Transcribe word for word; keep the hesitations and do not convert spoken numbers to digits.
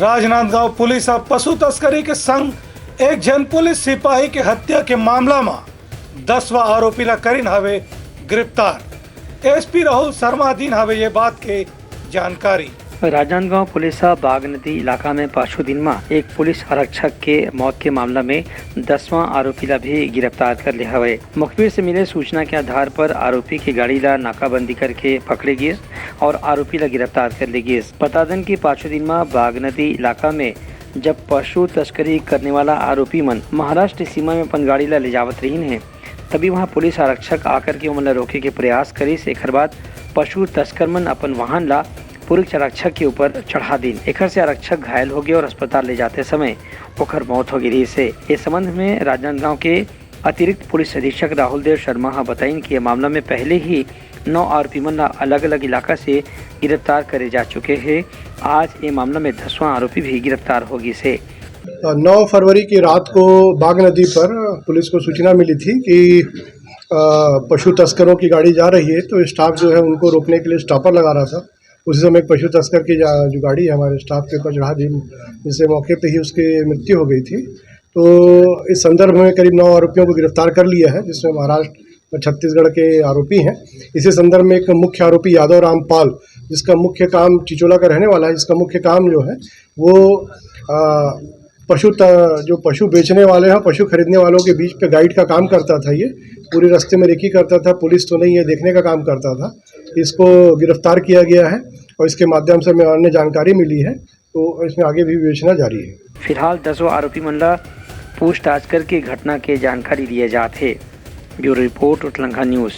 Rajnandgaon police ह पशु तस्करी के संग एक झन पुलिस सिपाही के हत्या के मामला म दसवां आरोपी ला करिन हवे गिरफ्तार। एसपी राहुल शर्मा दिन हवे ये बात के जानकारी। राजनांदगांव पुलिस ह बागनदी इलाका में पाछू दिन म एक पुलिस आरक्षक के मौत के मामला में दसवां आरोपी ला भी गिरफ्तार कर ले हवे। मुखबिर से मिले सूचना के आधार पर आरोपी के गाड़ी ला नाकाबंदी करके पकड़े गिस और आरोपी ला गिरफ्तार कर ले गिस। बता देन कि पाछू दिन म बागनदी इलाका में जब पशु तस्करी करने वाला आरोपी मन महाराष्ट्र सीमा में अपन गाड़ी ला ले जावत रहिन हे, तभी वहां पुलिस आरक्षक आकर के ओमन ला रोके के प्रयास करिस। एखर बाद पशु तस्कर मन अपन वाहन ला पुलिस आरक्षक के ऊपर चढ़ा दिन। एखर से आरक्षक घायल हो गए और अस्पताल ले जाते समय ओखर मौत हो गई रहिस हे। इस संबंध में राजनांदगांव के अतिरिक्त पुलिस अधीक्षक राहुल देव शर्मा ह बताइन कि ये मामला में पहले ही नौ आरोपी मन ला अलग-अलग इलाका से गिरफ्तार करे जा चुके हे। आज ये मामला में दसवां आरोपी भी गिरफ्तार हो गिस हे। नौ फरवरी की रात को बाग नदी पर पुलिस को सूचना मिली थी कि, अ, पशु तस्करों की गाड़ी जा रही है, तो स्टाफ जो है उनको रोकने के लिए स्टॉपर लगा रहा था। उसी समय एक पशु तस्कर की जा-, जो गाड़ी है हमारे स्टाफ के ऊपर चढ़ा दी, जिससे मौके पे ही उसकी मृत्यु हो गई थी। तो इस संदर्भ में करीब नौ आरोपियों को गिरफ्तार कर लिया है, जिसमें महाराष्ट्र और छत्तीसगढ़ के आरोपी हैं। इसी संदर्भ में एक मुख्य आरोपी यादव राम पाल, जिसका मुख्य काम, चिचोला का रहने वाला है, जिसका मुख्य काम जो है वो, आ, पशु त-, जो पशु बेचने वाले हैं, पशु खरीदने वालों के बीच पे गाइड का काम करता था। ये पूरे रास्ते में रेकी करता था, पुलिस तो नहीं है, देखने का काम करता था। इसको गिरफ्तार किया गया है और इसके माध्यम से हमें अन्य जानकारी मिली है, तो इसमें आगे भी विवेचना जारी है। फिलहाल दसों आरोपी मन ला पूछताछ करके घटना के जानकारी दिए जात हे। Bureau report, Utlangha news.